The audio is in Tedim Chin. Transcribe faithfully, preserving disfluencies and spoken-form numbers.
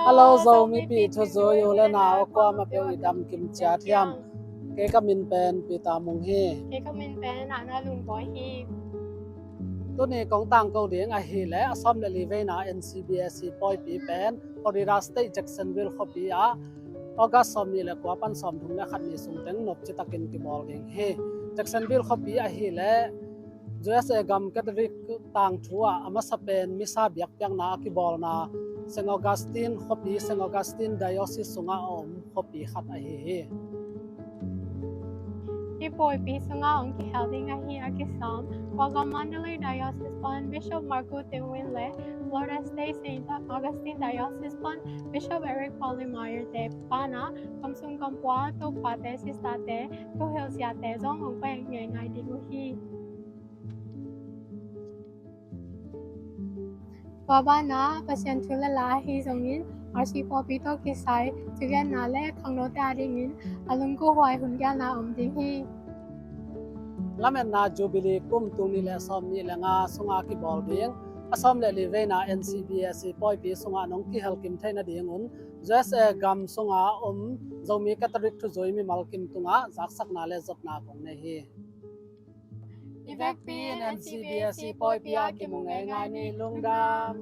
Hello, Zomi pi thuzui u le nau, kuamah peuh i dam kim ciat hiam? Kei ka min pen Peter Mung hi. Kei ka min pen Ana Lungbawi hi. Tuni kong tangko ding ahih leh a sawm le li veina N C B S C pawipi pen Florida State Jacksonville khuapi ah August sawmnih le kua pan sawmthum le khat ni sung teng nopci takin kibawl ding hi. Jacksonville khuapi ahih leh U S A gam Catholic tangthu ah a masa pen misa biakpiakna a kibawlna Saint Augustine khuapi, Saint Augustine Diocese sungah a om khuapi khat ahi hi. Hih pawipi sungah hong kihel ding ahi a kisam Guava Mandalay Diocese pan Bishop Marco Tingwin le Florida State Saint Augustine Diocese pan Bishop Eric Paulimayer te pana kamsung kampua, topate, sisterte, thuhilh siate zong hong pai ngeingai ding uh hi. Tua banah Pasian thu le la ahi zongin R C pawlpi tawh kisai thugenna le khangnote adingin a lungkuhuai hun gelna om ding hi. Lametna Jubilee kum tul nih le sawmnih le nga sungah kibawl ding a sawm le li veina N C B S C pawipi sungah nong kihel kim theih nadingun U S A gam sungah om Zomi Catholic thuzui mimal kim tungah zaksakna le zotna kong nei hi. I vekpi in N C B S C pawipi ah kimu ngeingai ni. Lungdam.